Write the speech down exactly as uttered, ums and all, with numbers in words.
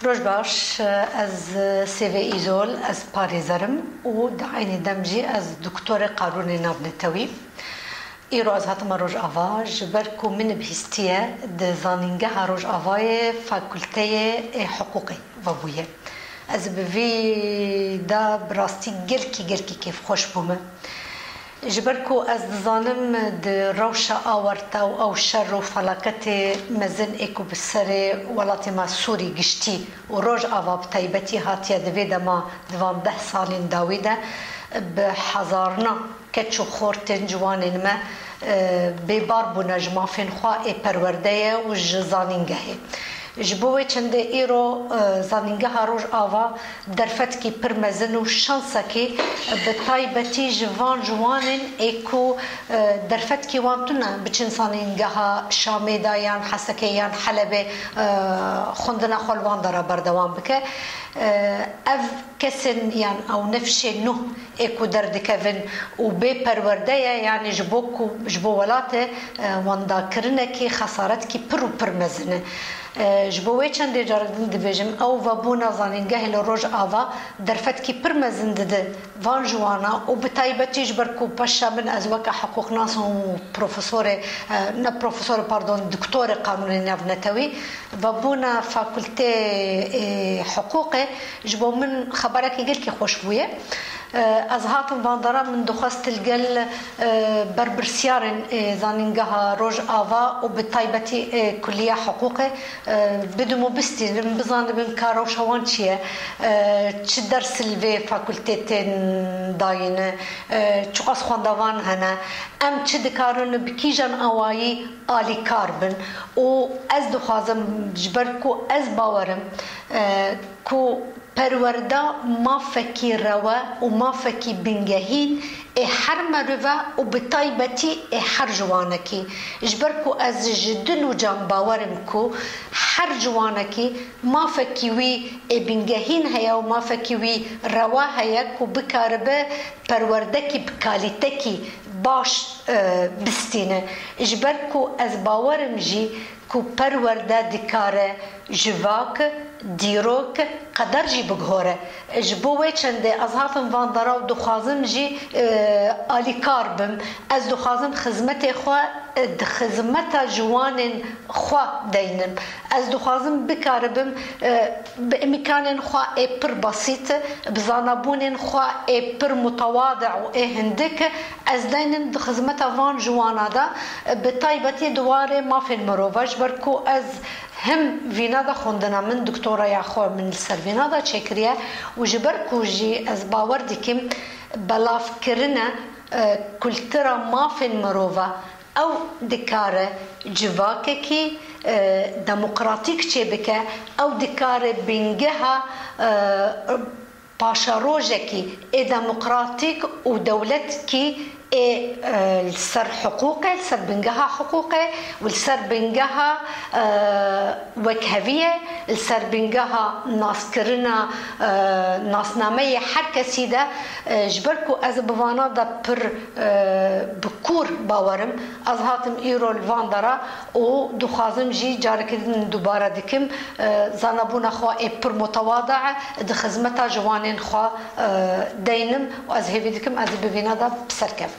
Roj baş, ez Sêvê Îzol, ez parêzer im û di eynî dem jî ez doktorê qanûnê navnetewî. Îro ez hatime Rojava, ji ber ku min bihîstiye di Zanîngeha Rojavayê Fakulteyê ê Hiqûqê vebûye. Ez bi vî de bi rastî gelkî, gelkî kêfxweş bûme. Ji ber ku ez dizanim di rewşa awarte û ew şer û felaketê mezin ê ku bi serê welatê me Sûrî giştî û Rojava bi taybetî hatiye di vê dema di van deh salên dawî de bi hezarina keç û xortên ciwanên me, e, bêbar bûne ji mafên xwe ê perwerdeyê û ji zanîngehê. Ji bo wê çendê îro, e, Zanîngeha Rojava derfetkî pir mezin û şansekî, e, bi taybetî ji van ciwanên ê ku, e, derfetkî wan tune biçin Zanîngeha Şamê de yan Hesekê yan Helebê, e, xwendina xwe li van dera berdewam bike. E, ev kesên yan ew nefşên nû ê ku derdikevin û bê perwerde ye, yanî ji bo ku, ji bo welatê, e, wendakirinekî xesaretkî pir û pir mezin e. E, ji bo wê çendê carek din dibêjim, ew vebûna zanîngehê li Rojava derfetkî pir mezin dide van ciwana û bi taybetî ji ber ku paşa min ez weke hiqûqnas û profesorê, e, ne profesorê, pardon, doktorê qanûnê navnetewî, vebûna fakultê, e, hiqûqê ji bo min xeberekî gelkî xweş bûye. E, ez hatim van dera, min dixwest li gel, e, berpirsyarên, e, Zanîngeha Rojava û bi taybetî, e, Kuliya Hiqûqê, e, bidim û bistînim, bizanibim ka rewşa wan çi ye, e, çi ders li vê fakultê tên dayîn, e, çiqas xwendevan hene, em çi dikarin bi kîjan awayî alîkar bin û ez dixwazim, ji ber ku ez bawer im, e, ku perwerda mafekî rewe û mafekî bingehîn ê her merive û bi taybetî ê her ciwanekî. Ji ber ku ez ji dil û can bawer im ku her ciwanekî mafekî wî ê bingehîn heye û mafekî wî rewe heye ku bikaribe perwerdekî bi kalîtekî baş, e, bistîne. Ji ber ku ez bawer im jî ku perwerde dikare civak, dîrok, qeder jî biguhore. Ji bo wê çendê ez hatim van dera û dixwazim jî, e, alîkar bim. Ez dixwazim xizmetê xwe, e, di xizmeta ciwanên xwe deynim. Ez dixwazim bikaribim, e, bi îmkanên xwe ê pir besît, bi zanabûnên xwe ê pir mutewadi û ê hindik, ez deynim di xizmeta van ciwana de, bi taybetî di warê mafên mirov e, ji ber ku ez him vîna de xwendina min, doktoraya xwe min li ser vîna de çêkiriye û ji ber ku jî ez bawer dikim belavkirine, e, kultura mafên mirov e, ew dikare civakekî, e, demokratîk çêbike, ew dikare bingeha, e, paşerojekî ê demokratîk û dewletkî ê, e, li ser hiqûqê, li ser bingeha hiqûqê û li ser bingeha, e, wekheviyê, li ser bingeha naskirina, e, nasnameyê her kesî de, e, ji ber ku ez bi vana de pir, e, bi kûr bawer im, ez hatim îro li van dera û dixwazim jî carekî din dubare dikim, e, zanabûna xwe ê pir mutewadi di xizmeta ciwanên xwe, e, deynim û ez hêvî dikim ez ê bi vîna de bi ser kevim.